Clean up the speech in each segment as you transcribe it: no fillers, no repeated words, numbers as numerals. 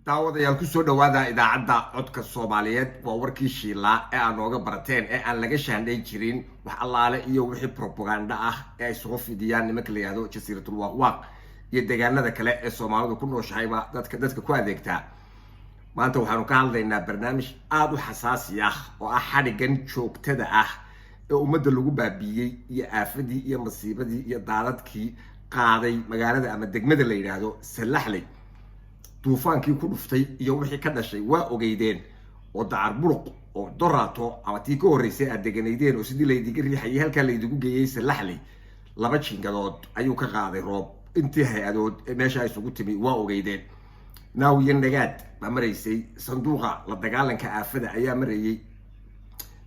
Daawadayaal, kusoo dhawaada idaacadda Codka Soomaaliyeed. Waa warkii shiilaa ee aad nooga barateen ee aan laga shaandhayn jirin wax allaale iyo wixii propaganda ah ee ay soo fidiyaan nimanka la yihahdo Jasiiratul Waaqwaaq iyo deegaanada kale ee Soomaalidu ku nooshahayba dadka ku adeegtaa. Maanta waxaanu ka hadlaynaa barnaamij aada u xasaasi ah oo ah xadhigan joogtada ah ee ummadda lagu baabiiyey iyo aafadii iyo masiibadii iyo daadadkii qaaday magaalada ama degmada la yidhaahdo Sallaxley. Duufaankii ku dhuftay iyo wixii ka dhashay waa ogeydeen, oo Dacar Buruq oo Doraato ama tii ka horreysay aad deganaydeen oo sidii laydiga riixayay halkaa laydigu geeyey Sallaxley, laba jingadood ayuu ka qaaday roob. Intii hay-adood ee meesha isugu timi waa ogeydeen. Naawiyo Nagaad baa maraysay, sanduuqa la dagaalanka aafada ayaa marayey,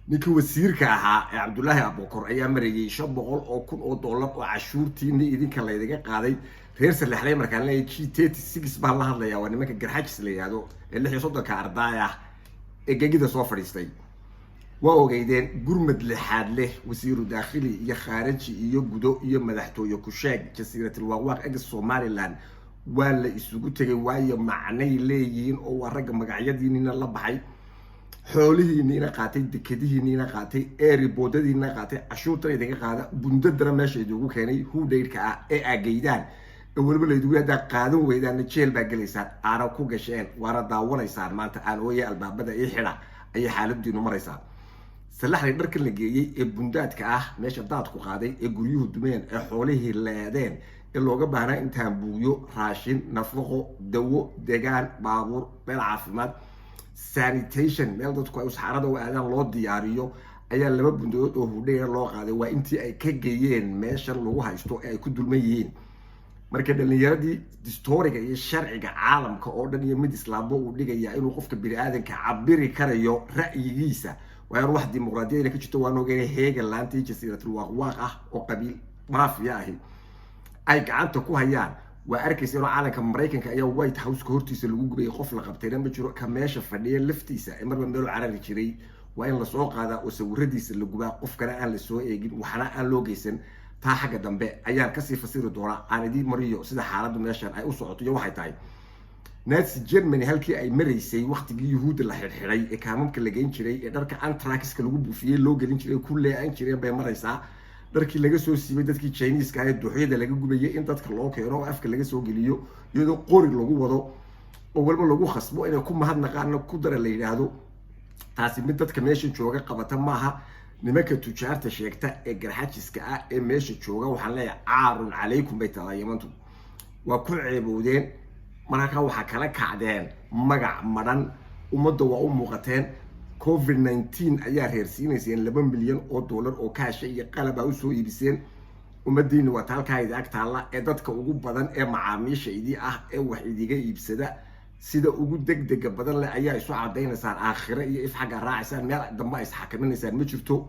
ninkii wasiirka ahaa ee Cabdullaahi Abukor ayaa marayey. $500,000 oo cashuurtiini idinka laydiga qaaday reer Sallaxley. Markaan leeyahay G36 baan la hadlayaa, waa nimanka Garxajis la yihahdo ee 36-ka ardaay ah ee gegida soo fadhiistay. Waa ogeydeen gurmad lixaad leh, wasiiru daakhili iyo khaaraji iyo gudo iyo madaxtooye kusheeg Jasiiratul Waaqwaaq ex Somaliland waa la isugu tegay, waayo macnay leeyihiin oo waa ragga magacyadiinina la baxay, xoolihiiniina qaatay, dekadihiiniina qaatay, airportyadiina qaatay, cashuurtana idinka qaada, bundadana meesha idinku keenay hudhaydhka ah ee aageydaan ee weliba laydigu haddaa qaadan weydaanna jeel baa gelaysaan, aana ku gasheen, waana daawanaysaan. Maanta aan ooye albaabada ii xidha ayay xaaladiinu maraysaa. Sallaxday dharkan la geeyey ee bundaadka ah, meesha daadku qaaday ee guryuhu dumeen ee xoolihii leedeen ee looga baahnaa intaan buugyo, raashin, nafaqo, dawo, degaan, baabuur, meel caafimaad, sanitation, meel dadku ay saxaarada u aadaan loo diyaariyo, ayaa laba bundadood oo hudheyra loo qaaday. Waa intii ay ka geeyeen meeshan lagu haysto ee ay ku dulman yihiin. Marka dhalinyaradii, distoriga iyo sharciga caalamka oo dhan iyo mid islaambo uu dhigayaa inuu qofka bini aadanka cabiri karayo ra'yigiisa, waa wax dimuqraadiyadna ka jirto. Waan ogeynay heegan laantii Jasiiratul Waaqwaaq ah oo qabiil maafiya ahi ay gacanta ku hayaan. Waa arkaysa inuu caalanka Maraykanka ayaa White Houseka hortiisa lagu gubayay. Qof la qabtayna ma jiro. Ka meesha fadhiya laftiisa ee marba meelu carari jiray waa in lasoo qaadaa oo sawiradiisa la gubaa, qofkana aan lasoo eegin, waxna aan loo geysan. Taa xagga dambe ayaan kasii fasiri doonaa. Aan idiin mariyo sida xaaladdu meeshan ay u socoto iyo waxay tahay. Nazi Germany halkii ay maraysay waktigii Yuhuudda la xidhxidhay ee kaamamka la geyn jiray ee dharka anthraxka lagu buufiyey loo gelin jiray, ku leecan jireen bay maraysaa. Dharkii laga soo siibay dadkii Chineska ah ee duuxyada laga gubayay in dadka loo keeno oo afka laga soo geliyo, iyadoo qori lagu wado oo waliba lagu khasbo inay ku mahadnaqaana ku dara la yidhaahdo. Taasi mid dadka meesha jooga qabata maaha. Nimanka tujaarta sheegta ee Garxajiska ah ee meesha jooga waxaan leeyahay caarun calaykum bay tadaa Yamantu. Waa ku ceebowdeen markaa, waxaa kala kacdeen magac madhan. Ummadda waa u muuqateen. COVID-19 ayaa reersiinayseen $2 milyan oo kaasha iyo qalabaa usoo iibiseen. Ummadiina waa taalkaa idi ag taalla ee dadka ugu badan ee macaamiisha idii ah ee wax idiga iibsada. Sida ugu degdega badan leh ayaa isu cadaynaysaan, aakhire iyo if xagga raacaysaan, meel dambe ay isxakaminaysaan ma jirto.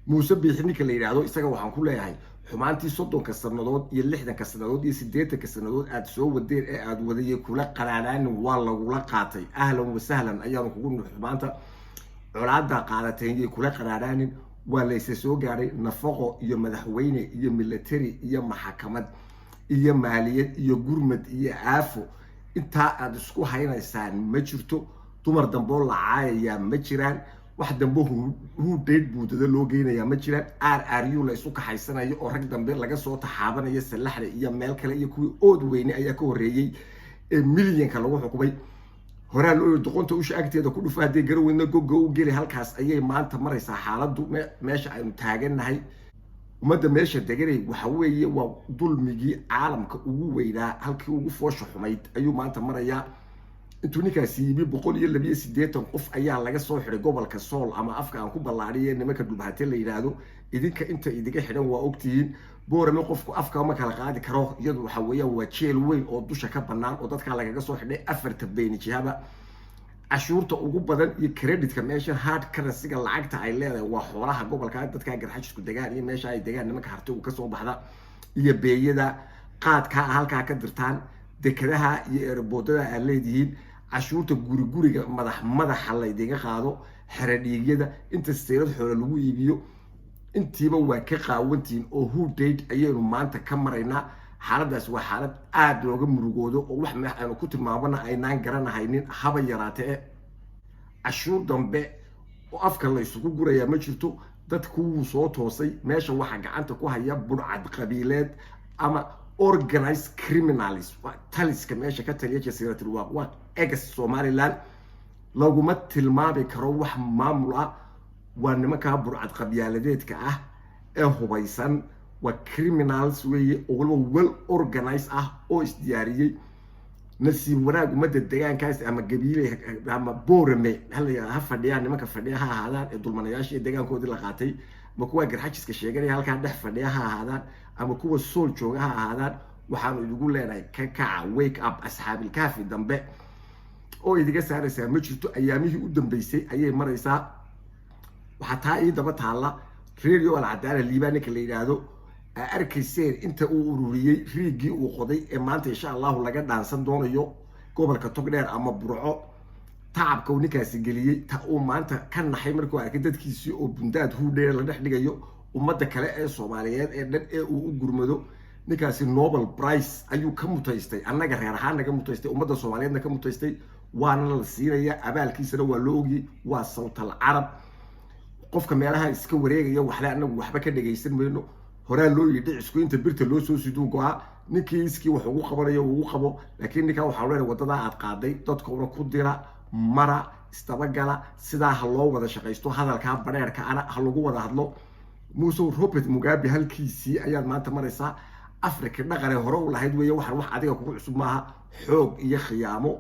Muuse Biixi ninka la yidhaahdo, isaga waxaan ku leeyahay xumaantii 30-ka sannadood iyo 60-ka sannadood iyo 80-ka sannadood aad soo wadeen ee aada wadayay kula qaraaraanin, waa lagula qaatay. Ahlan wasahlan ayaanu kugu nux. Xumaanta colaada qaadateen yay kula qaraaraanin. Waa layse soo gaadhay. Nafaqo iyo madaxweyne iyo military iyo maxakamad iyo maaliyad iyo gurmad iyo aafo intaa aada isku haynaysaan ma jirto. Dumar damboo la caayayaa ma jiraan. Wax dambe huudhayd buudada loo geynayaa ma jiraan. RRU la isu kaxaysanayo oo rag dambe laga soo taxaabanayo Sallaxda iyo meel kale iyo kuwii Ood Weyne ayaa ka horreeyey ee milyanka lagu xukumay. Horaa loo yiri doqonta usha agteeda ku dhufa, haddii garan goga u geli. Halkaas ayay maanta maraysaa xaaladdu. Meesha aynu taagannahay, ummadda meesha deganay, waxa weeye waa dulmigii caalamka ugu weynaa, halkii ugu foosha xumayd ayuu maanta marayaa. Intuu ninkaasi yimi 182 qof ayaa laga soo xidhay gobolka Sool ama afka aan ku ballaadhiye nimanka Dhulbahate la yidhaahdo. Idinka inta idiga xidhan waa ogtihiin. Boorame qofku afka ma kala qaadi karo. Iyadu waxa weeyaan waa jeel weyn oo dusha ka bannaan oo dadkaa lagaga soo xidhay afarta beyni jihaba. Cashuurta ugu badan iyo creditka meesha, hard currencyga lacagta ay leedahay, waa xoolaha gobolka dadkaa Garxajisku degaan iyo meesha ay degaan nimanka Hartigu kasoo baxda iyo beeyada qaadkaa halkaa ka dirtaan, dekadaha iyo airportyada aad leedihiin, cashuurta guri guriga madax madaxa laydinga qaado, xeradhiigyada, inta seyrad xoola lagu iibiyo, intiiba waa ka qaawantihiin oo hudhayd ayaynu maanta ka maraynaa. Xaaladdaas waa xaalad aada looga murugoodo oo wax aanu ku tilmaamana aynaan garanahaynin haba yaraatee. Cashuur dambe oo afka la isugu gurayaa ma jirto. Dadku wuu soo toosay. Meesha waxaa gacanta ku haya budhcad qabiileed ama organized criminals. Taliska meesha ka taliya Jasiiratul Waaqwaaq ex Somaliland laguma tilmaami karo wax maamul ah. Waa nimankaa burcad qabyaaladeedka ah ee hubaysan, waa criminals weeye oo waliba well organized ah oo isdiyaariyey. Nasiib wanaag, ummadda degaankaas ama Gabiile ama Boorame ha fadhiyaan, nimanka fadhiya ha ahaadaan ee dulmanayaasha ee degaankoodii la qaatay, ama kuwa Garxajiska sheeganaya halkaa dhex fadhiya ha ahaadaan, ama kuwa Sool jooga ha ahaadaan, waxaanu idigu leenahay ka kaca, wake up. Asxaabilkaafi dambe oo idiga saaraysaa ma jirto. Ayaamihii u dambeysay ayay maraysaa. Waxaa taa ii daba taalla Radio Alcadaala, Liibaan ninka la yidhaahdo aa arkayseen inta uu ururiyey, riiggii uu qoday ee maanta insha Allahu laga dhaansan doonayo gobolka Togdheer ama Burco. Tacabka uu ninkaasi geliyey, ta uu maanta ka naxay markuu arkay dadkiisii oo bundaad huudheer la dhex dhigayo, ummadda kale ee Soomaaliyeed ee dhan ee uu u gurmado, ninkaasi Nobel Prize ayuu ka mutaystay, annaga reer ahaan naga mutaystay, ummadda Soomaaliyeedna ka mutaystay, waana la siinaya, abaalkiisana waa loo ogiyey. Waa sawtal carab. Qofka meelaha iska wareegaya waxle anagu waxba ka dhagaysan mayno. Horaa loo yidhi dhicisku inta birta loo soo siduu go-a. Ninkii iskii wax ugu qabanayo ugu qabo, laakiin ninkaa waxaa leenahay waddadaa aad qaaday dadkuna ku dira, mara isdabagala, sidaa ha loo wada shaqaysto. Hadalkaa bareerka ana ha lagu wada hadlo. Muuse Robert Mugabe halkiisii ayaad maanta maraysaa. Africa dhaqane hore u lahayd weeye waxaan, wax adiga kugu cusub maaha. Xoog iyo khiyaamo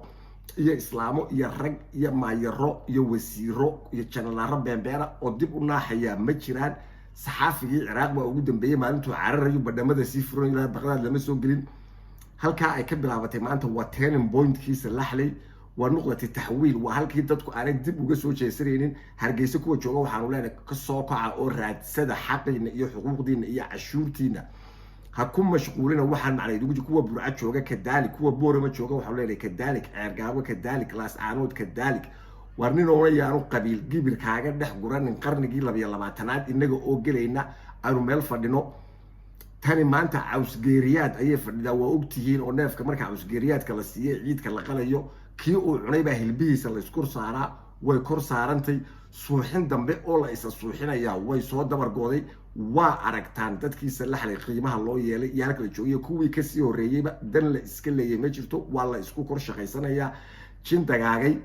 iyo islaamo iyo rag iyo maayaro iyo wasiiro iyo janalaaro beenbeena oo dib u naaxayaa ma jiraan. Saxaafigii Ciraaq baa ugu dambeeyey maalintuu cararayu badhamada sii furan ilaa Baqdaad lama soo gelin. Halkaa ay ka bilaabatay maanta waa turning pointkiisa Laxley, waa nuqdati taxwiil, waa halkii dadku aanay dib uga soo jeesanaynin. Hargeysa kuwa jooga waxaanu leenahay kasoo kaca oo raadsada xaqiina iyo xuquuqdiina iyo cashuurtiina, ha ku mashquulina waxaan macnay idugu. Kuwa Burca jooga kadaalik, kuwa Boorama jooga waxaanu leenahay kadaalik, Ceergaabo kadaalik, Laascaanood kadaalik. Waar nin oona yaanu qabiil gibir kaaga dhex guranin. Qarnigii 22aad inaga oo gelayna aanu meel fadhino. Tani maanta cawsgeeriyaad ayay fadhidaa, waa ogtihiin, oo neefka marka cawsgeeriyaadka la siiyey ciidka la qalayo, kii uu cunay baa hilbihiisa layskur saaraa. Way kor saarantay. Suuxin dambe oo la isa suuxinayaa way soo dabargooday. Waa aragtaan dadkiisa Laxlay qiimaha loo yeelay iyo halka la joogiyo kuwii kasii horreeyeyba. Dan la iska leeyay ma jirto, waa la isku kor shaqaysanayaa. Jin dagaagay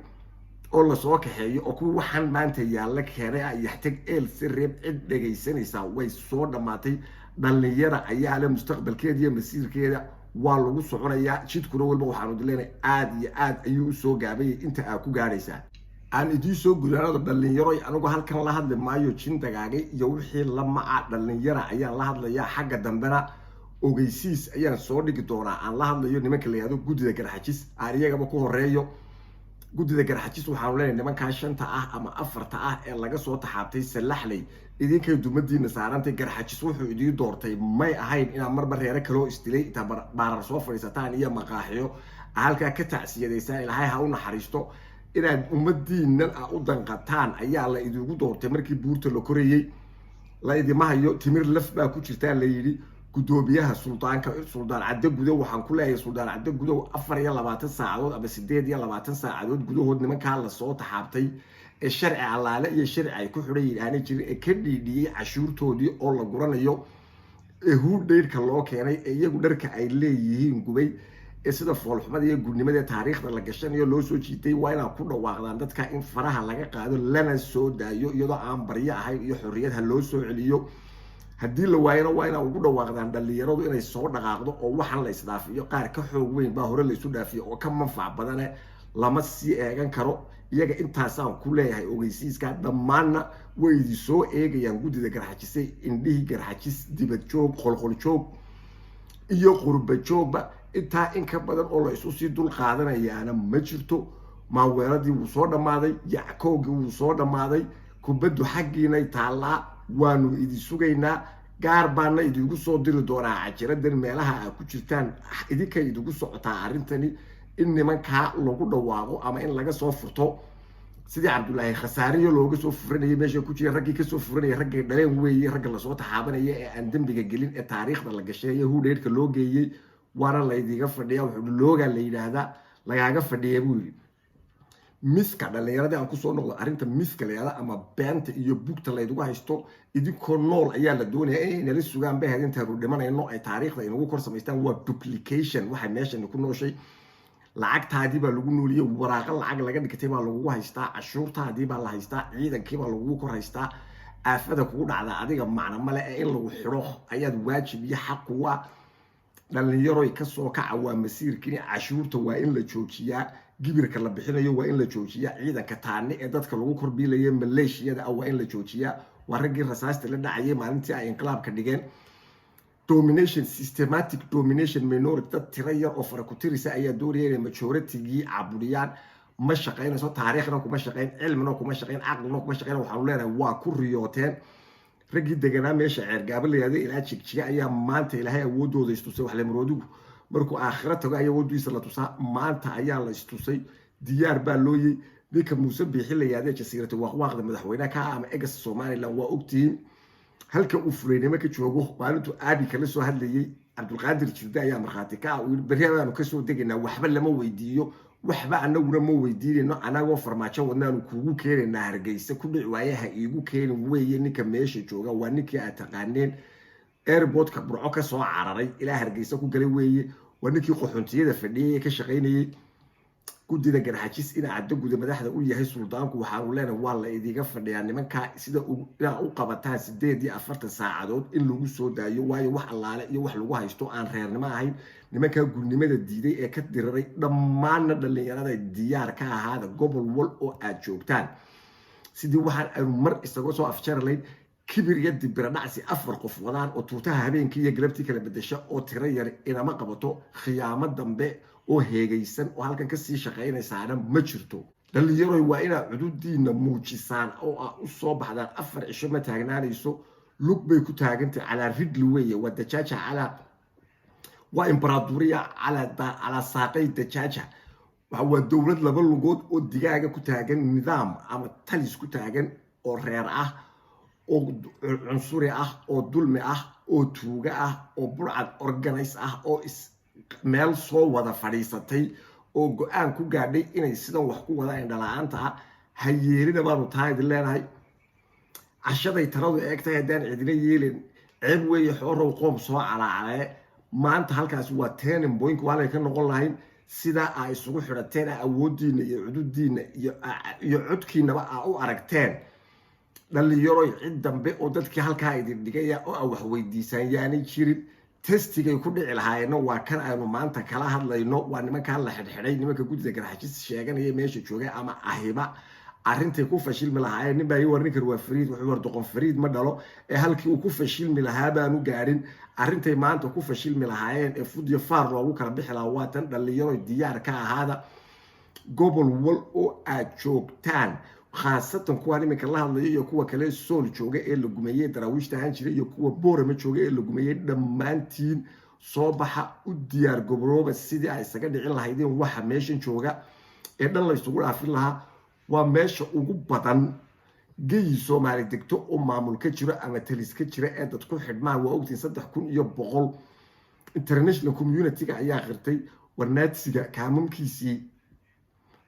oo lasoo kaxeeyo oo kuwii waxaan maanta yaalla keenay ah yaxtag eel si reeb cid dhegaysanaysaa way soo dhammaatay. Dhallinyara ayaa le mustaqbalkeeda iyo masiirkeeda, waa lagu soconayaa jidkuna. Walba waxaanu dileenay aada iyo aad ayuu usoo gaabayay inta aa ku gaadhaysaa. Aan idiin soo gudaanado, dhallinyaroy, anigu halkan la hadli maayo jin dagaagay iyo wixii la maca. Dhallinyara ayaan la hadlayaa. Xagga dambena ogeysiis ayaan soo dhigi doonaa aan la hadlayo nimanka la yihahdo guddida Garxajis. Aan iyagaba ku horeeyo. Guddida Garxajis waxaanu leenahay nimankaa shanta ah ama afarta ah ee laga soo taxaabtay Salaxley, idinkay dumadiina saarantay. Garxajis wuxuu idiin doortay may ahayn inaad marba reere kaloo isdilay intaa baarar soo fadhiisataan iyo maqaaxiyo halkaa ka tacsiyadaysaan, Ilaahay ha u naxariisto. Inaad ummadiinan a u danqataan ayaa la idigu doortay. Markii buurta la korayey la idima hayo, timir laf baa ku jirtaa la yidhi. Guddoomiyaha suldaanka, Suldaan Caddo Gudow, waxaan ku leeyahay, Suldaan Caddo Gudow, 24 saacadood ama 28 saacadood gudahood nimankaa lasoo taxaabtay ee sharci allaale iyo sharci ay ku xidhan yihiin aanay jirin, ee ka dhiidhiyey cashuurtoodii oo la guranayo, ee huudheyrka loo keenay, ee iyagu dharka ay leeyihiin gubay, ee sida foolxumada iyo gudnimada taariikhda la gashanayo loo soo jiitay, waa inaad ku dhawaaqdaan dadka in faraha laga qaado lana soo daayo, iyadoo aan baryo ahayn, iyo xorriyad ha loo soo celiyo. Haddii la waayana, waa inaa ugu dhawaaqdaan dhalinyaradu inay soo dhaqaaqdo oo waxaan la isdhaafiyo. Qaar ka xoog weyn baa hore laysu dhaafiyo oo ka manfac badane, lama sii eegan karo iyaga. Intaasaan ku leeyahay ogeysiiska. Dhammaanna way idi soo eegayaan guddida Garxajisay, indhihii Garxajis, dibad joog, qolqol joog iyo qurba joogba. Intaa in ka badan oo la isu sii dul qaadanayaana ma jirto. Maaweeladii wuu soo dhammaaday, yackoogii wuu soo dhammaaday, kubaddu xaggiinay taallaa. Waanu idi sugaynaa. Gaar baana idigu soo diri doonaa cajiradan meelaha aa ku jirtaan. Idinkay idigu socotaa arrintani, in nimankaa lagu dhawaaqo ama in laga soo furto sidii Cabdullaahi Khasaariyo looga soo furanayay meesha ku jira. Raggii kasoo furanaya raggay dhaleen weeye, ragga lasoo taxaabanaya ee aan dembiga gelin ee taariikhda la gashay ee hudheyrka loo geeyey. Waana laydiga fadhiya. Wuxuu loogaa la yidhaahdaa lagaaga fadhiya, buu yidhi. Miska dhallinyaradii aan kusoo noqdo, arrinta miska la yidhahda ama beenta iyo bugta laydugu haysto, idinkoo nool ayaa la doonaya inay nala sugaan bay ahayd intaanu dhimanayno, ay taariikhda inagu kor samaystaan. Waa duplication. Waxay meeshan ku nooshay, lacagtaadii baa lagu nooliyey, waraaqo lacag laga dhigtay baa lagugu haystaa, cashuurtaadii baa la haystaa, ciidankii baa lagugu kor haystaa. Aafada kugu dhacda adiga macno male ee in lagu xidho ayaad waajib iyo xaq kuwa. Dhalinyaroy, kasoo kaca, waa masiirkini. Cashuurta waa in la joojiyaa, gibirka la bixinayo waa in la joojiyaa, ciidanka taani ee dadka lagu korbiilaya maleeshiyada ah waa in la joojiyaa. Waa raggii rasaasta la dhacayay maalintii ay inqilaabka dhigeen. Domination, systematic domination, minority, dad tiro yar oo farakutirisa ayaa doonaya inay majoritygii caburiyaan. Ma shaqaynayso, taariikhna kuma shaqayn, cilmina kuma shaqayn, caqlina kuma shaqayn. Waxaanu leenahay waa ku riyooteen. Raggii deganaa meesha Ceergaabo la yihahdo ilaa Jigjiga ayaa maanta Ilaahay awoodooda istusay. Waxlemarodigu markuu aakhiro tago ayaa awoodiisa la tusaa. Maanta ayaa la istusay, diyaar baa looyey. Ninka Muuse Biixi la yihahde Jasiirata Waaqwaaqda madaxweynaha ka ah ama egas Somaliland, waa ogtihiin halka uu fulaynimo ka joogo. Maalintuu Aabi kala soo hadlayey, Cabdulqaadir Jirde ayaa markhaati ka ah. Uu yiri berri baanu kasoo degaynaa, waxba lama weydiiyo, waxba anaguna ma weydiinayno, anagoo Farmaajo wadnaanu kuugu keenaynaa Hargeysa. Ku dhici waaye, ha iigu keenin weeye. Ninka meesha jooga waa ninkii aad taqaaneen, airportka Burco ka soo cararay ilaa Hargeysa ku galay weeye. Waa ninkii qaxoontiyada fadhiyay ee ka shaqaynayey. Guddida Garxajis ina Caddo Guda madaxda u yahay suldaanku, waxaanu leenahay waa la idiga fadhiyaa nimankaa sida inaa u qabataan 48 saacadood in lagu soo daayo, waayo wax allaale iyo wax lagu haysto aan reernimo ahayn nimankaa gudnimada diiday ee ka diriray. Dhammaanna dhallinyarada diyaar ka ahaada gobol wal oo aad joogtaan, sidii waxaan aynu mar isaga soo afjari layn kibir iyo dibira dhacsi afar qof wadaan oo tuutaha habeenkii iyo galabtii kala bedesha oo tiro yar inama qabato. Khiyaamo dambe oo heegaysan oo halkan kasii shaqaynaysaana ma jirto. Dhallinyaroy, waa inaad cududiina muujisaan oo aa u soo baxdaan. 4 cisho ma taagnaanayso, lug bay ku taagantahay. Calaa ridli weeye, waa dajaaja calaa, waa imbaraduriya calaa saaqay dajaaja. Waa dowlad laba lugood oo digaaga ku taagan, nidaam ama talis ku taagan oo reer ah oo cunsuri ah oo dulmi ah oo tuuga ah oo burcad organize ah oo is meel soo wada fadhiisatay oo go-aan ku gaadhay inay sidan wax ku wadaan. Indhala-aanta ah ha yeelina baanu taa idin leenahay. Cashaday taladu eeg tahay haddaan cidina yeelin, ceeb weeye xoorow qoom soo calaacalee. Maanta halkaasi waa turning point, waa ka noqon lahayn. Sidaa aa isugu xidhateen, aa awoodiina iyo cududiina iyo codkiinaba aa u aragteen, dhallinyaroy, cid dambe oo dadkii halkaa idin dhigaya oo aa wax weydiisaan yaanay jirin. Testigay ku dhici lahaayeenna waa kan aynu maanta kala hadlayno, waa nimankaa la xidhxidhay, nimanka guddida Garxajis sheeganaya meesha jooga ama ahiba. Arrintay ku fashilmi lahaayeen, nin baa ii war ninkan waa fariid, wuxuu war doqon fariid ma dhalo. Ee halkii uu ku fashilmi lahaa baanu gaadhin. Arrintay maanta ku fashilmi lahaayeen ee fudyo faar loogu kala bixi lahaa waa tan. Dhallinyaro, diyaar ka ahaada gobol wal oo aad joogtaan, khaasatan kuwaan iminka la hadlayo iyo kuwa kale Sool jooga ee la gumeeyey, Daraawiishta ahaan jiray, iyo kuwa Boorama jooga ee la gumeeyey. Dhammaantiin soo baxa, u diyaar garoobooba sidii ay isaga dhicin lahaydeen waxa meeshan jooga ee dhan la isugu dhaafin lahaa. Waa meesha ugu badan geyi Soomaali degto oo maamul ka jiro ama talis ka jira ee dad ku xidhmaan. Waa ogtiin, 3100 international community-ga ayaa qirtay. Warnaadsiga kaamamkiisii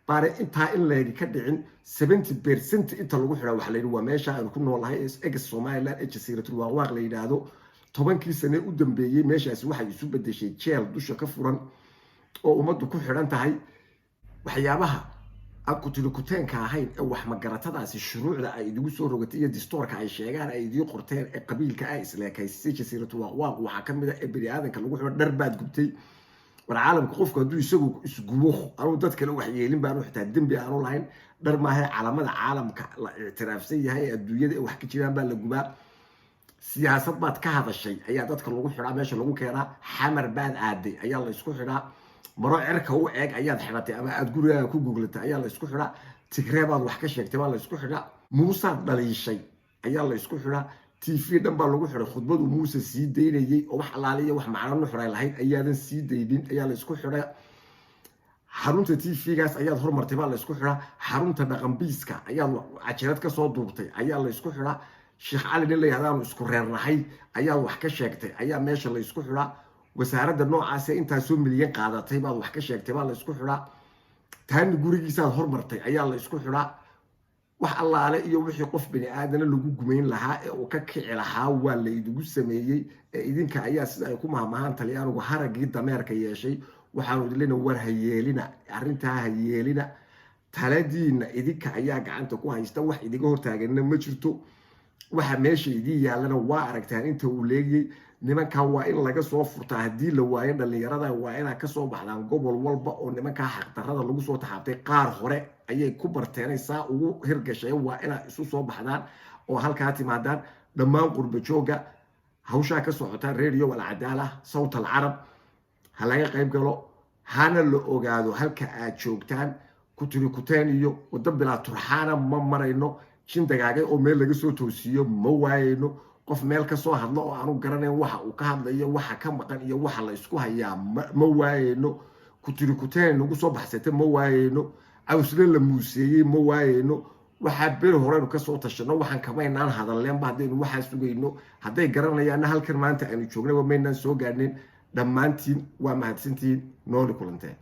baare intaa in leegi ka dhicin. 70% inta lagu xidhaa waxaa la yidhi waa meesha aynu ku noolahay, ex Somaliland ee Jasiiratul Waaqwaaq la yidhaahdo. 10kii sane u dambeeyey meeshaasi waxay isu bedeshay jeel dusha ka furan oo ummaddu ku xidhan tahay. Waxyaabaha aan kutilukuteenka ahayn ee wax magaratadaasi shuruucda ay idigu soo rogatay iyo distoorka ay sheegaan ay idii qorteen ee qabiilka ay isleekaysisay Jasiiratu Waaqwaaq waxaa ka mid a ee bani aadanka lagu xidho dhar baad gubtay. War caalamka qofku hadduu isagu isgubo anuu dad kale wax yeelin baanu xitaa dembi aanu lahayn. Dhar maahay, calamada caalamka la ictiraafsan yahay ee adduunyada ee wax ka jiraan baa la gubaa. Siyaasad baad ka hadashay ayaa dadka lagu xidhaa, meesha lagu keenaa. Xamar baad aaday ayaa la isku xidhaa. Maro cirka u eeg ayaad xidhatay ama aad gurigaaga ku guglatay ayaa la isku xidhaa. Tigree baad wax ka sheegtay baa la isku xidhaa. Muusaad dhaliishay ayaa la isku xidhaa. TV dhan baa lagu xidhay khudbadu Muuse sii daynayey oo wax allaaliya wax macno nuxuray lahayd ayaadan sii daynin ayaa la isku xidhaa. Xarunta TV-gaas ayaad hormartay baa la isku xidhaa. Xarunta dhaqanbiiska ayaad cajalad kasoo duubtay ayaa la isku xidhaa. Sheekh Cali nin la yahdaanu isku reernahay ayaad wax ka sheegtay ayaa meesha la isku xidhaa. Wasaaradda noocaase intaasoo milyan qaadatay baad wax ka sheegtay baa la isku xidhaa. Taani gurigiisaad hormartay ayaa la isku xidhaa. Wax allaale iyo wixii qof bini aadana lagu gumayn lahaa ee uu ka kici lahaa waa la idigu sameeyey, ee idinka ayaa, sida ay ku mahmahaan Talyaanigu, haraggii dameerka yeeshay. Waxaanu idin leenahay, war ha yeelina arrintaa, ha yeelina. Taladiina idinka ayaa gacanta ku haysta, wax idiga hortaaganna ma jirto. Waxa meesha idiin yaallana waa aragtaan inta uu leegiyey. Nimankan waa in laga soo furtaa. Haddii la waayo, dhallinyarada waa inaa kasoo baxdaan gobol walba oo nimankaa xaqdarrada lagu soo taxaabtay. Qaar hore ayay ku barteenay saa ugu hirgasheen. Waa inaa isu soo baxdaan oo halkaa timaadaan, dhammaan qurba jooga. Hawshaa ka socota Radio Alcadaala, Sawt Alcarab, ha laga qayb galo, hana la ogaado halka aad joogtaan. Kutiri kuteen iyo waddo bilaa turxaana ma marayno. Jin dagaagay oo meel laga soo toosiiyo ma waayeyno. Qof meel kasoo hadlo oo aanu garanayn waxa uu ka hadlayo, waxa ka maqan iyo waxa la isku hayaa ma waayeyno. Kutiri kuteen nagu soo baxsata ma waayeyno. Cawsle la muuseeyey ma waayeyno. Waxaa beri horeynu kasoo tashano. Waxaan kamaynaan hadalleenba haddaynu waxaa sugayno. Hadday garanayaanna, halkan maanta aynu joognaba maynaan soo gaadhnayn. Dhammaantiin waa mahadsantihiin. Nooli kulanteen.